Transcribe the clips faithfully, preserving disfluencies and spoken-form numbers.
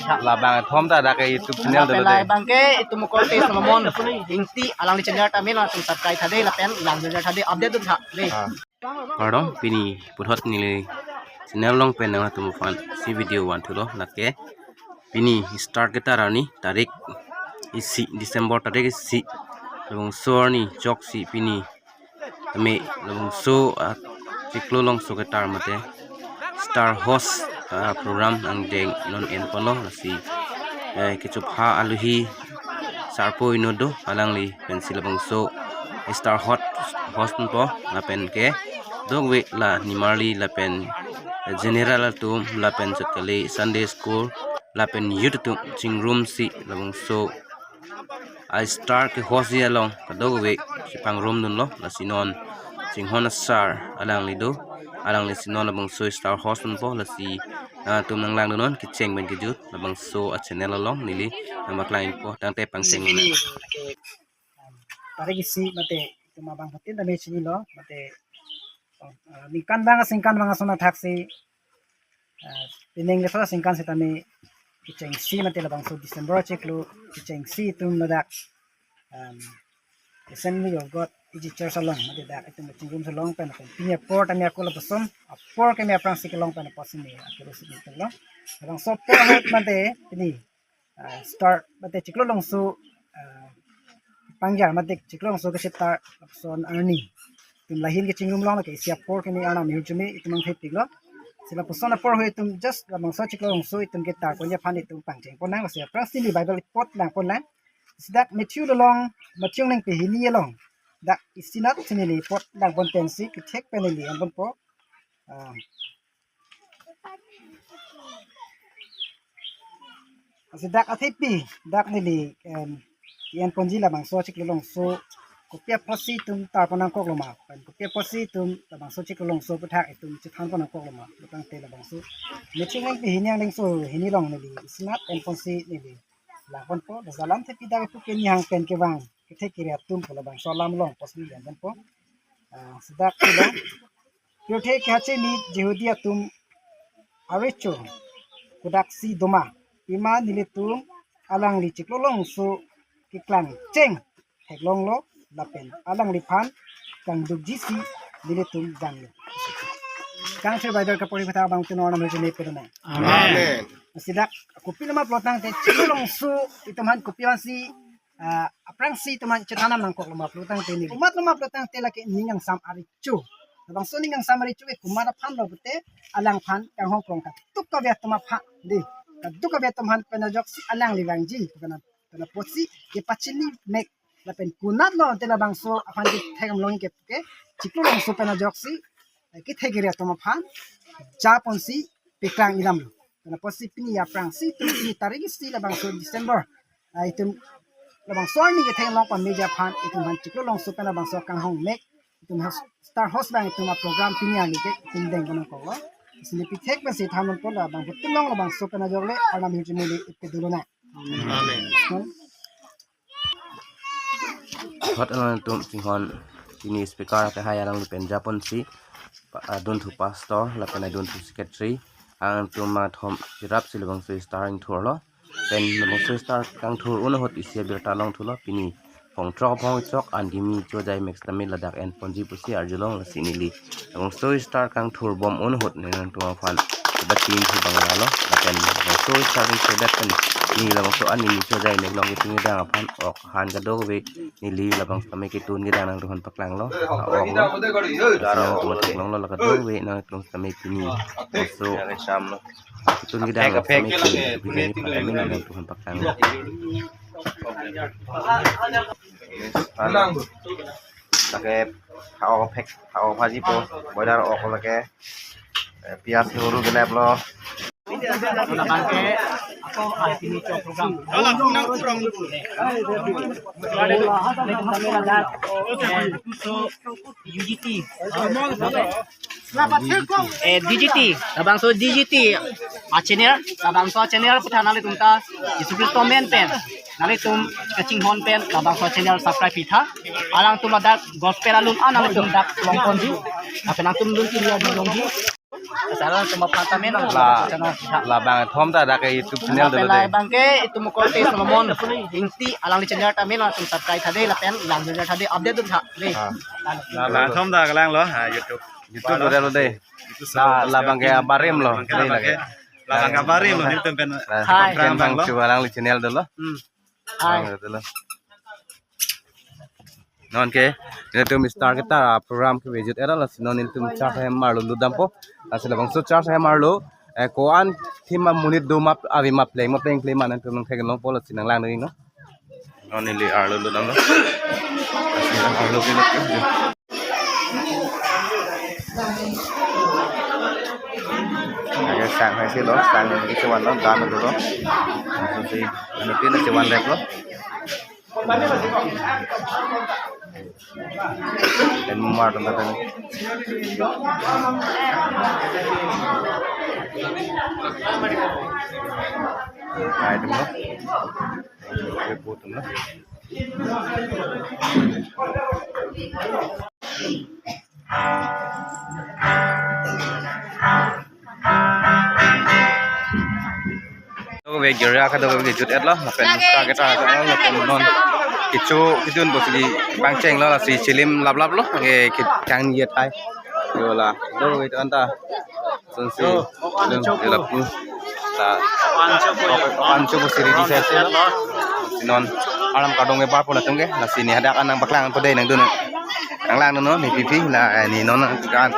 Labang thom ta dak ke YouTube channel dolo Lapen dei. Labang ke itum korte Solomon Ingti alangli channel ta melo, itum subscribe tha dei lapen lang channel tha dei, update dun tha dei. Ah. Kardom, pini puthot neli channel along pen nangtum aphan si video vanthulo lake. Pini start ketar arni tarik isi December tarik isi labangso arni choksi pini tame labangso, ah, chiklo longso ketar mate star host, ah, program angdeng non en ponlo lasi, eh, kechupha aluhi sarpo inut do alangli pensi labangso star hot host po lapen ke dokave la nimarli lapen, eh, general atum lapen chot kali Sunday school lapen youth atum chingrumsi labangso a star ke host ji along kadokave chepangrum dunlo lasi non chinghon asar alangli do, alangli si non labangso star host dunpo lasi nangtum nanglang dun non kecheng pen kejut labangso a channel along neli nangpaklang po tangte pangcheng. Pini, okay, tarik isi mate itum abangphutin tame chinilo mate, uh, ningkan abang asingkan abang ason athaksi, ah, pining leso asingkan setame kechengsi mate labangso December chiklo kechengsi itum ladak, um, Assembly of God Egypt Church along mate dak itum chingrum along pen pen pini apor tame ako lapuson apor keme aphrangsi kelong pen apotsi ne akuru si itum lo. Labangso apor ahut mate pini, ah, start mate chiklo longso, ah, pangjar mate chiklo longso ke start lapuson arni itum lahin ke chingrum long ke isi apor keme arnam hirjume itum angthepiklo. Si lapuson apor ahut itum just labangso chiklo longso itum ketar ponji aphan itum pangcheng ponnang, si aphrangsi neli Bible pot lang ponnang. Si dak Matthew dolong, Matthew nangpehini along dak isinat si neli pot lang pon pensi kethek pen neli en ponpo. Ah, lasi dak athepi, dak neli, em, en ponji labangso chiklo longso kopi apotsi itum tar pon nangkoklo ma, pen kopi apotsi itum labangso chiklo longso aputhak itum chethan pon nangkoklo ma, pu tangte labangso Matthew nangpehini angdengso hini along neli isinat en ponsi neli lang ponpo, laso alam thepi dak ipu ke nihang pen kevang kethe kere atum pu labangso alam along apotsi neli en ponpo. Ah, si dak itum pirthe kehachemi Jehudi atum arecho kodaksi doma, pima nelitum alangli chiklo longso keklang cheng theklonglo lapen alangliphan kangdukjisi nelitum vanglo. Kangthir Bible kapori kotha abang tenor nam hejene pedona. Amen. Amen. Si dak kopi lama pulo tangte chiklo longso itum aphan kopi aphansi, ah, aphrangsi itum aphan chethan nangkoklo ma pulo tangte neli. Komat lo ma pulo tangte lake ning kangsam arecho. Labangso ning kangsam arecho ke komat aphan lo pute alangphan kanghong krong kadokave atum aphan dei. Kadokave atum aphan pen ajoksi alangli vangji. Pen pen apotsi kepachini mek lapen konat lo te labangso aphan kethek am long ke, ke chiklo longso pen ajoksi, eh, kethek kere atum aphan japonsi peklang ilamlo. Pen apotsi pini aphrangsi itum pini tarik isi labangso December, ah, itum labangso arni kethek long pameji aphan itum aphan chiklo longso pen labangso kanghong mek itum has-, star host abang itum aprogram pini arni ke itum deng pon nangkoklo. Sini pithek pensi than ponpo, labangphutin along labangso pen ajok le arnam hirjume le ipe dolo na. Amen. Hot alangtum chinghon pini speaker ke hai alangli pen japonsi pa-, adunthu pastor lapen adunthu secretary, alangtum athom cherapsi labangso star ingthurlo. Pen labangso star kangthur un ahut isi abirta longthulo, pini phongthrok phongchok an kimi chojai mek tame ladak en ponji pusi arjulong lasi neli labangso star kangthur bom un ahut ne nangtum aphan sebatin thu bang lalo lapen labangso star kangthur dak pen neli labangso an kimi chojai mek along ketun kedang aphan ok han kadokave neli labangso tame ketun kedang nangtum aphan paklanglo. Ok lo. Sino kumatik longlo la kadokave nangtum tame pini. So ketun kedang aphan kami nangtum aphan paklang. Lake hao phek, hao bhaji po, boiler ok lake, eh, piyaj huru gelap lo. U G T. Eh, D G T, labangso D G T a channel, labangso channel aphuthak nanglitum ta Jisu Khristo amen pen nanglitum kachinghon pen labangso channel subscribe pitha. Alangtum ladak gospel alun an nanglitum dak long ponji. Lapen nangtum dun kiri adu longji. Channel atum aphan tame nang la channel. Labang thom ta dak ke YouTube channel dolo dei. Labang ke itum korte Solomon Ingti alangli channel tame nangtum subscribe tha dei lapen lang channel tha dei update dun tha dei. Ah. Labang thom ta kelang lo ha YouTube. YouTube dolo dei. La labang ke abarim lo. Labang ke abarim lo nelitum pen. Hai. Pen bang lo. Chu alangli channel dolo. Hmm. Hai. Dolo. Non ke, nelitum star kita program ke vejut era lasi non nelitum church hem arlo lutdampo. Lasi labangso church hem arlo, eh, ko-an thim amonit do map, ave map pleng, map pleng pleng ma nelitum nangtheklongpo lasi nanglang dei no. Non neli arlo lutdamlo. Lasi arlo ke. Lake sang hai si lo, sang ke chevan lo, dan lo. Lasi, ano tin chevan rep lo. Pen mar tum pen. Hai tum lo. Hai pu tum lo. Dok ve girja ka dok ve jut et lo, lapen star kita ka lo, lapen non kecho kedun pusi pangcheng lo, lasi chilim lap lap lo, ke kang yet hai. Yo la, dok ve anta. Sonsi, dun, lapu. La, pancho pusi ready sai si lo. Non, arnam kardom ke barpo latum ke, lasi ne hadak an nangpaklangpo dei nangdun. Nanglang non, ne pipi, la, eh, ne non, kan.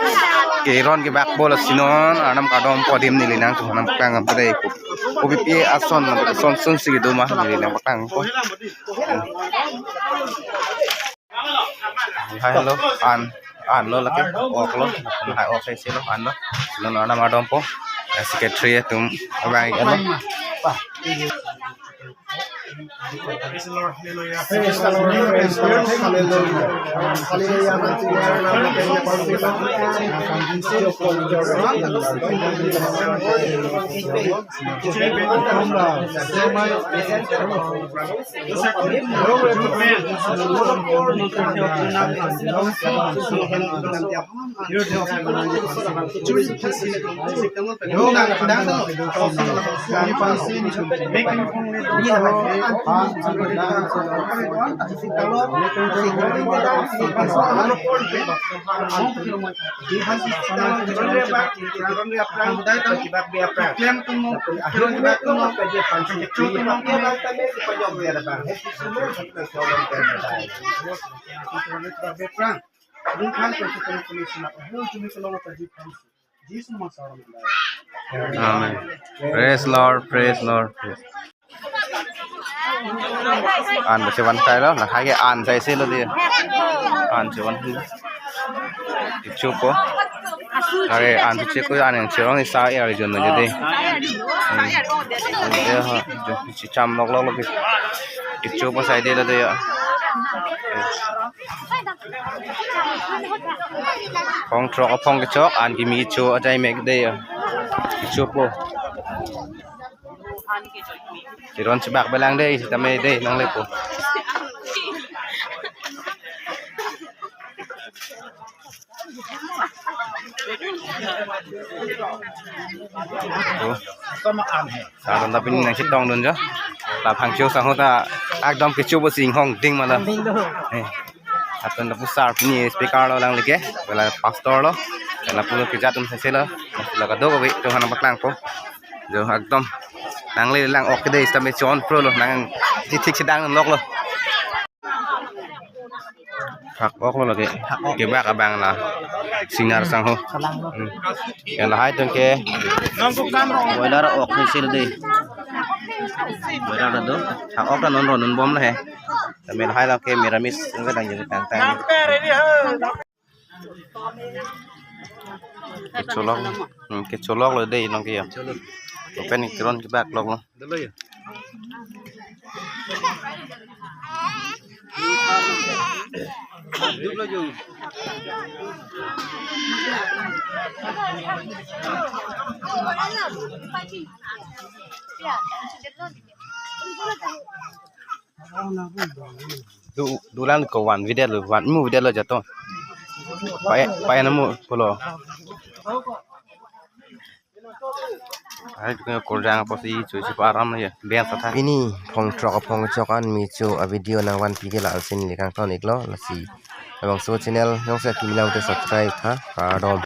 Ke ron kebakpo lasi non, arnam kardom po adim neli nangtum nangpaklangpo dei. Ko pipi ason, ason sonsi kedo ma, neli nangpaklangpo. Hai lo, an, an lo lake, ok lo, hai ok sai si lo, an lo. Non arnam kardom po, eh, secretary atum, abang an lo. Praise the Lord, hallelujah. Praise the Lord, praise the Lord, hallelujah. Hallelujah. Amen. Praise Lord, praise Lord, praise. An chevan kai lo, lahai ke an sai si lo dei. An chevan kai lo. Kecho po. Are an checho an yang cherong isa ya ri jon lo dei. Hmm. Ya ha, jo chicham lok lok lo ke. Kecho po sai dei lo dei ya. Phong throk aphong kechok, an kimi kecho ajai mek dei ya. Kecho po. Iron chebak belang dei, sitame dei, nanglepo. Oh. Sa ron ta pini nangchetong dun jo. La phangcho sangho ta ekdom kecho pusi inghong ding ma la. Eh. Lapen lapu sar pini speaker lo lang lake. Wala pastor lo. Lapu kejat atum sai si lo. La kadokave atum aphan paklangpo. Jo ekdom. Nangle lang ok dei sitame chon pro lo nang thik thik si dang lok lo. Thak ok lo lake. Kebak abang la. Singer sangho. Hmm. Ya lahai atum ke. Boiler ok ni sil dei. Boiler ta do. Thak ok ta non ron non bom lo he. Tame lahai lo ke miramis nang dang jeng tang tang. Kecholok, hmm, kecholok lo dei nong ke ya. Open kiron kebak lok lo. Du, dulang ko wan video lo, wan mu video lo jato. Pai, pai na mu pulo. Hai, dukan kurjang apa sih, cuy, si param ya, biasa ta. Pini phongthrok aphong chok an Micho a-video nangvanpi ke la-an si neli kangton iklo, lasi labangso channel jongsi akimi lang te subscribe tha, kardom.